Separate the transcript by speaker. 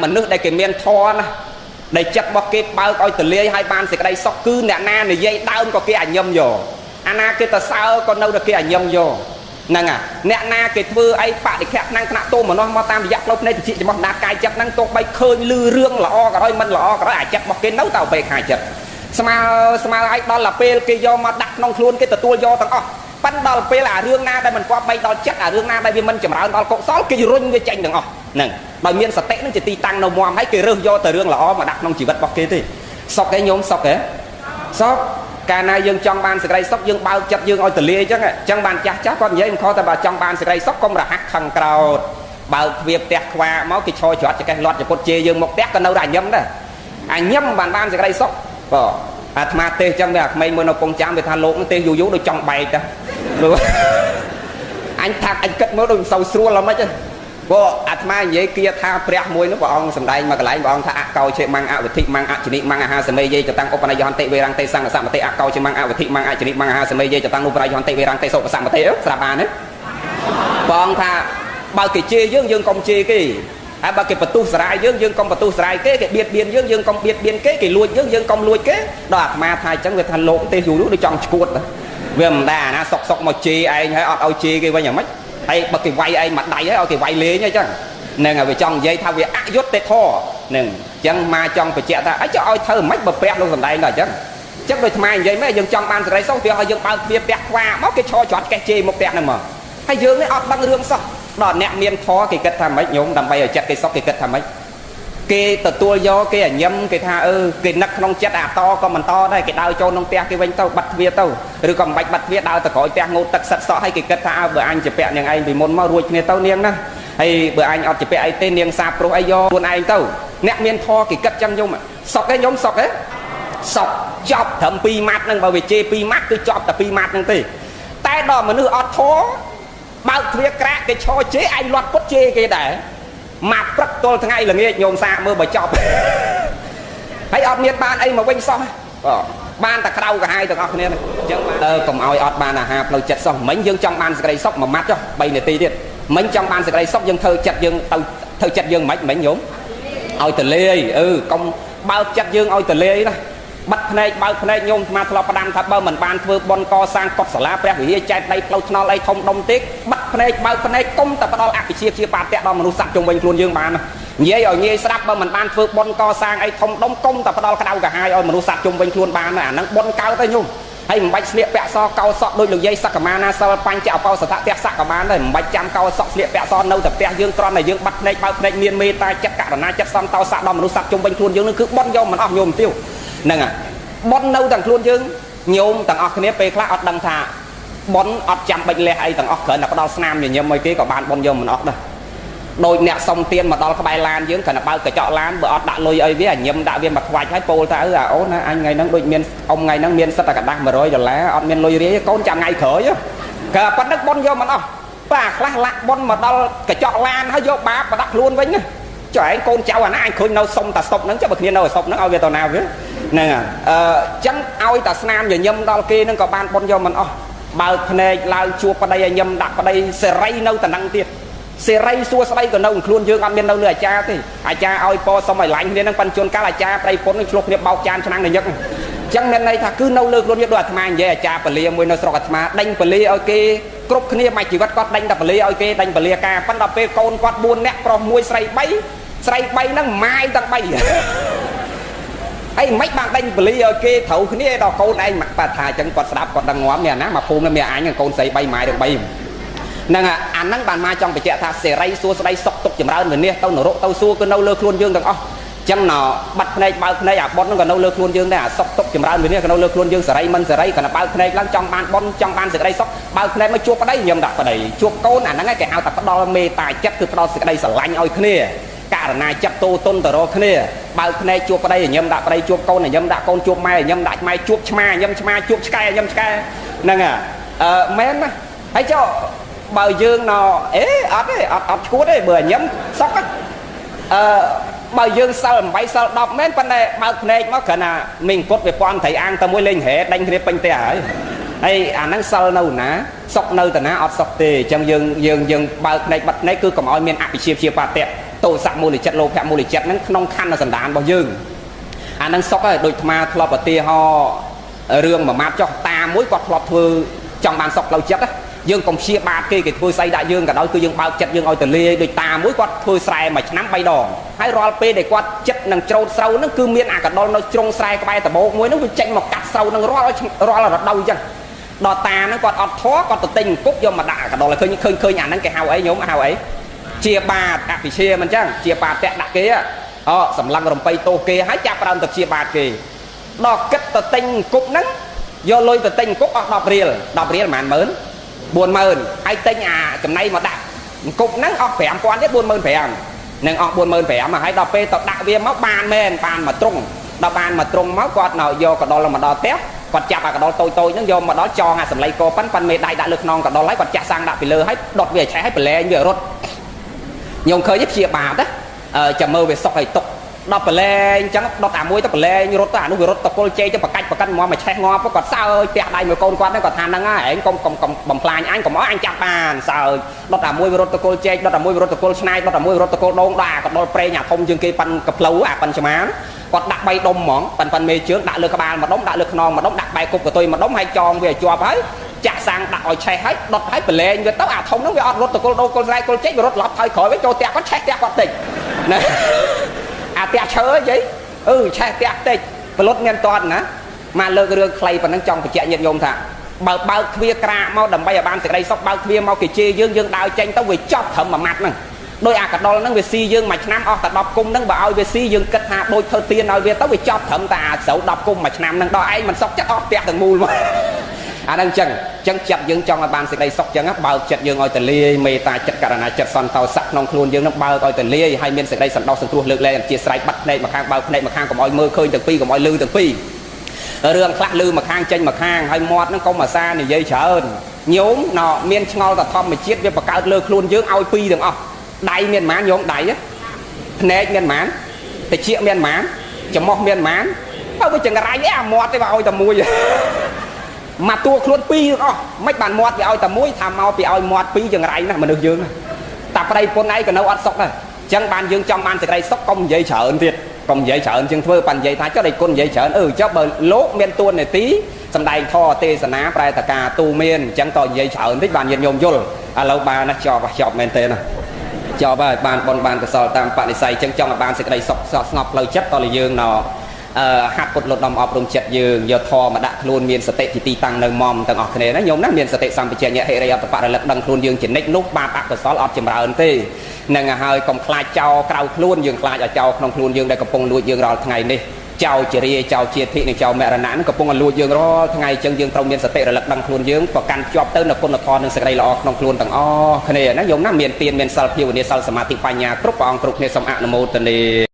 Speaker 1: មនុស្សដែលគេមានធម៌ណាដែលចិត្តរបស់គេបើកឲ្យទលាយឲ្យបានសេចក្តីសុខគឺអ្នកណានិយាយដើមក៏គេអញឹមយកអាណាគេទៅសើក៏នៅតែគេអញឹមយកហ្នឹងអាអ្នកណាគេធ្វើអីបដិខៈក្នុងថ្នាក់ទោមនោះមកតាមរយៈផ្លូវភ្នែកតិចរបស់ដាតកាយចិត្តហ្នឹងទោះបីឃើញលឺរឿងល្អក៏ដោយមិនល្អក៏ដោយអាចិត្តរបស់គេនៅតែឧបេក្ខាចិត្តស្មើស្មើឲ្យដល់ពេលគេយកមកដាក់ក្នុងខ្លួនគេទទួលយកទាំងអស់ប៉ិនដល់ពេលអារឿងណាដែលមិនគប្បីដល់ចិត្តអារឿងណាដែលវាមិនចម្រើនដល់កុសលគេរុញវាចេញទាំងអស់ហ្នឹងដោយមានសតិនឹងជាទីតាំងនៅមាំហើយគេរើសយកតែរឿងល្អមកដាក់ក្នុងជីវិតរបស់គេទេសុខទេញោមសុខទេសុខកាលណាយើងចង់បានសេចក្តីសុខយើងបើកចិត្តយើងឲ្យទលាយអញ្ចឹងអញ្ចឹងបានចាស់ចាស់គាត់និយាយមិនខុសតែបើចង់បានសេចក្តីសុខកុំរហ័សខឹងក្រោតបើកទ្វារផ្ទះខ្វាមកគេឈរច្រត់ចកេះលាត់ចពុតជេរយើងមកផ្ទះក៏នៅតែអញឹមដែរអញឹមបានបានសេចក្តីសុខបាទអាត្មាទេសអញ្ចឹងវាអាក្មេងមួយនៅពងចាំវាថាលោកនឹងទេសយូរយូរដូចចង់បែកតាអញថាអញគិតមើលដូចមិនសូវស្រួលហ្មងទេព្រោះអាត្មានិយាយគាថាព្រះមួយនោះព្រះអង្គសម្ដែងមកកន្លែងព្រះអង្គថាអកោឆេមੰអវិធិមੰអចនិមੰអាហាសមេយេចតាំងឧបនយហន្តិវេរੰទេសង្ឃសមតិអកោឆេមੰអវិធិមੰអចនិមੰអាហាសមេយេចតាំងឧបនយហន្តិវេរੰទេសោបសមតិស្រាប់បានទេព្រះអង្គថាបើគេជេរយើងយើងកុំជេរគេហើយបើគេបន្ទុះសារាយយើងយើងកុំបន្ទុះសារាយគេគេបៀតបៀនយើងយើងកុំបៀតបៀនគេគេលួចយើងយើងកុំលួចគេដល់អាត្មាថាអញ្ចឹងវាថាលោកទេសយូរដូចចង់ឈួតវាមិនដែរអាណាសុកសុកមកជេរឯងហើយអត់ឲ្យជេរគេវិញយ៉ាងម៉េចហើយបើគេវាយឯងមួយដៃហើយឲ្យគេវាយលេងអញ្ចឹងហ្នឹងហើយវាចង់និយាយថាវាអយុត្តិធម៌ហ្នឹងអញ្ចឹងមកចង់បញ្ជាក់ថាអីចុះឲ្យធ្វើមិនបើព្រះលោកសំដែងដល់អញ្ចឹងអញ្ចឹងដូចថ្មនិយាយមែនយើងចង់បានសេចក្តីសុខវាឲ្យយើងបើកទ្វារផ្ទះខ្វាមកគេឈរច្រត់កេះជេរមុខផ្ទះហ្នឹងមកហើយយើងនេះអត់ដឹងរឿងសោះដល់អ្នកមានធម៌គេគិតថាម៉េចញោមដើម្បីឲ្យចិត្តគេសុខគេគិតថាម៉េចគេទទួលយកគេអញឹមគេថាអឺគេនឹកក្នុងចិត្តអាតក៏មិនតដែរគេដើរចូលក្នុងផ្ទះគេវិញទៅបាត់ទ្វារទៅឬក៏មិនបាច់បាត់ទ្វារដើរទៅក្រោយផ្ទះងូតទឹកសិតសក់ហើយគេគិតថាអើបើអញជាពាក់នាងឯងពីមុនមករួចគ្នាទៅនាងណាហើយបើអញអត់ជាពាក់អីទេនាងសាបព្រោះអីយកខ្លួនឯងទៅអ្នកមានធម៌គេគិតចឹងញោមសុកទេញោមសុកទេសុកចប់ត្រឹម2ម៉ាត់ហ្នឹងបើវាជេរ2ម៉ាត់គឺចប់តែ2ម៉ាត់ហ្នឹងទេតែដល់មនុស្សអត់ធម៌បើកទ្វារក្រាក់គេឈរជេរឯងលាត់ពុតជេរគេដែរមកព្រឹកទល់ថ្ងៃល្ងាចញោមសាកមើលបើចប់ហើយអត់មានបានអីមកវិញសោះបាទបានតែក្រៅកាហាយទាំងអស់គ្នាអញ្ចឹងកុំឲ្យអត់បានអាហារផ្លូវចិត្តសោះមិញយើងចង់បានសេចក្តីសុខមួយម៉ាត់ចុះ3នាទីទៀតមិញចង់បានសេចក្តីសុខយើងធ្វើចិត្តយើងទៅធ្វើចិត្តយើងមិនមិញញោមឲ្យទលាយអឺកុំបើកចិត្តយើងឲ្យទលាយណាបិទភ្នែកបើកភ្នែកញោមអាត្មាធ្លាប់ផ្ដាំថាបើមិនបានធ្វើបុណ្យកសាងកុដិសាលាព្រះវិហារចែកដីផ្លូវថ្នល់អីធំដុំទេបិទភ្នែកបើកភ្នែកកុំតែផ្ដល់អភិជាជាបាតៈដល់មនុស្សសត្វជុំវិញខ្លួនយើងបាននិយាយឲ្យងាយស្ដាប់បើមិនបានធ្វើបុណ្យកសាងអីធំដុំកុំតែផ្ដល់ក្តៅកាហាយឲ្យមនុស្សសត្វជុំវិញខ្លួនបានអាហ្នឹងបុណ្យកើតទៅញោមហើយមិនបាច់ស្លៀកពាក់សកោសក់ដូចលោកយាយសកមាណាសិលបញ្ចអបោសថៈផ្ទះសកបានដែរមិនបាច់ចាំកោសក់ស្លៀកពាក់សនៅតែផ្ទះយើងគ្រាន់តែយើងបាត់ភ្នែកបើកភ្នែកមានមេត្តាចិត្តករណាចិត្តសន្តោសៈដល់មនុស្សសត្វជុំវិញខ្លួនយើងនឹងគឺបុណ្យយកមិនអស់ញោមទាវហ្នឹងហើយបុណ្យនៅទាំងខ្លួនយើងញោមទាំងអស់គ្នាពេលខ្លះអត់ដឹងថាបុណ្យអត់ចាំបាច់លះអីទាំងអស់គ្រាន់តែផ្ដល់ស្នាមញញឹមឲ្យគេក៏បានបុណ្យយកមិនអស់ដែរដោយអ្នកសុំទៀនមកដល់ក្បែរឡានយើងគ្រាន់តែបើកកញ្ចក់ឡានបើអត់ដាក់លុយអីវាអាញឹមដាក់វាមកខ្វាច់ហើយពោលថាអឺអាអូនណាអញថ្ងៃហ្នឹងដូចមានអ៊ំថ្ងៃហ្នឹងមានសិតតែกระដាស់100ដុល្លារអត់មានលុយរាយកូនចាំថ្ងៃក្រោយក៏ប៉ុណ្ណឹងបុណ្យយកមិនអស់បាទខ្លះលាក់បុណ្យមកដល់កញ្ចក់ឡានហើយយកបាបមកដាក់ខ្លួនវិញណាចុះឯងកូនចៅអាណាអញឃើញនៅសុំតាស្តុបហ្នឹងចុះបើគ្នានៅស្តុបហ្នឹងឲ្យវាទៅណាវាហ្នឹងអឺចឹងឲ្យតាស្នាមញញឹមដល់គេហ្នឹងក៏បានបុណ្យយកមិនអស់បើកភ្នែកឡើងជួបប្តីឲ្យញឹមដាក់ប្តីសេរីនៅតំណឹងទៀតសេរីសួស្ដីក៏នៅខ្លួនយើងអត់មាននៅលើអាចារ្យទេអាចារ្យឲ្យពសុំឲ្យឡាញ់គ្នានឹងប៉ិនជួនកាលអាចារ្យប្តីពុននឹងឆ្លោះគ្នាបោកចានឆ្នាំងញឹកអញ្ចឹងមានន័យថាគឺនៅលើខ្លួនយើងដូចអាត្មានិយាយអាចារ្យពលាមួយនៅស្រុកអាត្មាដេញពលាឲ្យគេគ្រប់គ្នាមួយជីវិតគាត់ដេញតែពលាឲ្យគេដេញពលាការប៉ិនដល់ពេលកូនគាត់4នាក់ប្រុស1ស្រី3ស្រី3ហ្នឹងម៉ាយទាំង3ហើយមិនបានដេញពលាឲ្យគេត្រូវគ្នាដល់កូនឯងមកបាថាអញ្ចឹងគាត់ស្ដាប់គាត់ដឹងងាប់នេះណាមកភូមិមានអញកូនស្រី3ម៉ាយទាំង3ហ្នឹងអាហ្នឹងបានមកចង់បញ្ជាក់ថាសេរីសួស្តីសុខទុក្ខចម្រើនវិនិច្ឆ័យទៅនរកទៅសួគ៌គឺនៅលើខ្លួនយើងទាំងអស់ចឹងណបាត់ភ្នែកបើកភ្នែកអាបុណ្យហ្នឹងក៏នៅលើខ្លួនយើងដែរអាសុខទុក្ខចម្រើនវិនិច្ឆ័យក៏នៅលើខ្លួនយើងសេរីមិនសេរីគ្រាន់តែបើកភ្នែកឡើងចង់បានបុណ្យចង់បានសេចក្តីសុខបើកភ្នែកមកជួបប្តីញឹមដាក់ប្តីជួបកូនអាហ្នឹងគេហៅថាផ្ដល់មេត្តាចិត្តគឺផ្ដល់សេចក្តីស្រឡាញ់ឲ្យគ្នាករណាចិត្តតូតុនទៅរកគ្នាបើកភ្នែកជួបប្តីញឹមដាក់ប្តីជួបកូនញឹមដាក់កូនជួបម៉ែញឹមដាក់ម៉ែជួបឆ្មាញឹមឆ្មាជួបឆ្កែញឹមឆ្កែហ្នឹងអឺមែនណាហើយចុះបើយើងណអេអត់ទេអត់អត់ឈួតទេបើញឹមសុកអឺបើយើងសិល8សិល10មែនប៉ុន្តែបើកភ្នែកមកគ្រាន់តែមីងគុតវាពាន់ត្រីអាងទៅមួយលេងរ៉េដេញគ្នាពេញផ្ទះហើយហើយអាហ្នឹងសិលនៅណាសុកនៅតាណាអត់សុកទេអញ្ចឹងយើងយើងយើងបើកភ្នែកបិទភ្នែកគឺកុំឲ្យមានអភិជាព្យាបាទៈ ទោសៈមូលចិត្តលោភៈមូលចិត្តហ្នឹងក្នុងខណ្ឌសន្តានរបស់យើងអាហ្នឹងសុខហើយដូចអាត្មាធ្លាប់ឧទាហរណ៍រឿងមួយម៉ាត់ចុះតាមួយគាត់ធ្លាប់ធ្វើចង់បានសុខផ្លូវចិត្តណាយើងកុំព្យាបាទគេគេធ្វើស្អីដាក់យើងក៏ដោយគឺយើងបើកចិត្តយើងឲ្យទលាយដូចតាមួយគាត់ធ្វើស្រែមួយឆ្នាំ3ដងហើយរាល់ពេលដែលគាត់ចិត្តនឹងច្រូតស្រូវហ្នឹងគឺមានអាកដុលនៅជ្រុងស្រែក្បែរដបោកមួយហ្នឹងវាចេញមកកាត់ស្រូវហ្នឹងរាល់រាល់រដូវអញ្ចឹងដល់តាហ្នឹងគាត់អត់ធေါ်គាត់ទៅទិញអង្គប់យកមកដាក់អាកដុលឲ្យឃើញឃើញឃើញអាហ្នឹងគេហៅអីញោមហៅអីជាបាតអភិជាមិនអញ្ចឹងជាបាតៈដាក់គេអូសម្លឹងរំបីទោសគេហើយចាប់ដើមទៅជាបាតគេដល់គិតទៅទិញអង្គប់ហ្នឹងយកលុយទៅទិញអង្គប់អស់10រៀល10រៀលប្រហែលម៉ឺន40000ហើយទិញអាចំណៃមកដាក់អង្គប់ហ្នឹងអស់5000ទៀត45000នឹងអស់45000ហើយដល់ពេលទៅដាក់វាមកបានមែនបានមកត្រង់ដល់បានមកត្រង់មកគាត់នៅយកកដុលមកដល់ផ្ទះគាត់ចាប់អាកដុលតូចតូចហ្នឹងយកមកដល់ចងអាសម្លៃកប៉ិនប៉ិនមេដៃដាក់លើខ្នងកដុលហើយគាត់ចាក់សាំងដាក់ពីលើហើយដុតវាឲ្យឆេះហើយប្រឡែងវារត់ញោមឃើញទេព្យាបាទណាចាំមើលវាសុកឲ្យទុកដល់ប្រឡែងអញ្ចឹងដុតអាមួយទៅប្រឡែងរត់ទៅអានោះវារត់តកុលជែកទៅបកាច់បកិនមកមកឆេះងាប់គាត់សើចផ្ទះដៃមួយកូនគាត់ហ្នឹងគាត់ថាហ្នឹងហើយឯងកុំកុំកុំបំផ្លាញអញកុំឲ្យអញចាប់បានសើចដុតអាមួយវារត់តកុលជែកដុតអាមួយវារត់តកុលឆ្នៃដុតអាមួយវារត់តកុលដូងដល់អាកដុលប្រេងអាធំជាងគេប៉ាន់កផ្លូវអាប៉ាន់ច្មាគាត់ដាក់3ដុំហ្មងប៉ាន់ប៉ាន់មេជើងដាក់លើក្បាលមួយដុំដាក់លើខ្នងមួយដុំដាក់បែកគប់កតុយមួយដុំហើយចងវាឲ្យជាប់ហើយចាក់សាំងដាក់ឲ្យឆេះហើយដុតហើយប្រឡែងវាទៅអាធំហ្នឹងវាអត់រត់តកុលដូងកុលស្រែកុលជែកវារត់ឡប់ថយក្រោយវិញចូលផ្ទះគាត់ឆេះផ្ទះគាត់តិចណាអាផ្ទះឈើអីអឺឆេះផ្ទះតិចប្លុតមានតតណាមកលើករឿងខ្លីប៉ុណ្ណឹងចង់បញ្ជាក់ញាតិញោមថាបើបើកទ្វារក្រាកមកដើម្បីឲ្យបានសេចក្តីសុខបើកទ្វារមកគេជេរយើងយើងដើរចេញទៅវាចប់ត្រឹមមួយម៉ាត់ហ្នឹងដោយអាកដុលហ្នឹងវាស៊ីយើងមួយឆ្នាំអស់តែ10គុំហ្នឹងបើឲ្យវាស៊ីយើងគិតថាដូចធ្វើទៀនឲ្យវាទៅវាចប់ត្រឹមតែអាស្រូវ10គុំមួយឆ្នាំហ្នឹងដល់ឯងមិនសុខចិត្តអស់ផ្ទះទាំងមូលមកអាហ្នឹងចឹងចឹងចិត្តយើងចង់ឲ្យបានសេចក្តីសុខចឹងបើកចិត្តយើងឲ្យទលាយមេត្តាចិត្តករណាចិត្តសន្តោសៈក្នុងខ្លួនយើងនឹងបើកឲ្យទលាយហើយមានសេចក្តីសន្តោសសង្គ្រោះលើកលែងអធិស្ឋានបាត់ភ្នែកមកខាងបើកភ្នែកមកខាងកុំឲ្យមើលឃើញទាំងពីរកុំឲ្យលឺទាំងពីររឿងខ្លះលឺមកខាងចេញមកខាងហើយមាត់ហ្នឹងកុំអាសានិយាយច្រើនញោមណមានឆ្ងល់តែធម្មជាតិវាបង្កើតលើខ្លួនយើងឲ្យពីរទាំងអស់ដៃមានប៉ុន្មានញោមដៃភ្នែកមានប៉ុន្មានតិចមានប៉ុន្មានច្រមុះមានប៉ុន្មានបើវាចង្រៃអីអាមាត់ទេបើឲ្យតែមួយមកតួខ្លួនពីរទាំងអស់មិនបានមាត់វាឲ្យតែមួយថាមកពីឲ្យមាត់ពីរចង្រៃណាស់មនុស្សយើងតាប្តីប្រពន្ធឯងក៏នៅអត់សុខដែរអញ្ចឹងបានយើងចង់បានសេចក្តីសុខកុំនិយាយច្រើនទៀតកុំនិយាយច្រើនជាងធ្វើប៉ានិយាយថាចុះដៃគុណនិយាយច្រើនអឺចុះបើលោកមានតួនាទីសំដែងធម៌ទេសនាប្រែតកាទូមានអញ្ចឹងតនិយាយច្រើនតិចបានញាតិញោមយល់ឥឡូវបានណាចប់ចប់មែនទេណាចប់ហើយបានបុណ្យបានកុសលតាមបនិស័យអញ្ចឹងចង់ឲ្យបានសេចក្តីសុខស្ងប់ផ្លូវចិត្តតើយើងណហាត់ពុតលត់ដំអប់រំចិត្តយើងយកធម៌មកដាក់ខ្លួនមានសតិជាទីតាំងនៅមុំទាំងអស់គ្នាណាញោមណាមានសតិសម្បជញ្ញៈហិរិយអត្តបរលឹកដឹងខ្លួនយើងជានិច្ចនោះបាបអកុសលអត់ចម្រើនទេនឹងហើយកុំខ្លាចចោលក្រៅខ្លួនយើងខ្លាចឲ្យចោលក្នុងខ្លួនយើងដែលកំពុងលួចយើងរាល់ថ្ងៃនេះចោលជារាចោលជាធិនិងចោលមរណៈនឹងកំពុងលួចយើងរាល់ថ្ងៃអញ្ចឹងយើងត្រូវមានសតិរលឹកដឹងខ្លួនយើងប្រកាន់ជាប់ទៅនៅគុណធម៌និងសេចក្តីល្អក្នុងខ្លួនទាំងអស់គ្នាណាញោមណាមានទានមានសិលភាវនាសិលសមាធិបញ្ញាគ្រប់ព្រះអង្គគ្រប់គ្នាសូមអនុមោទនា។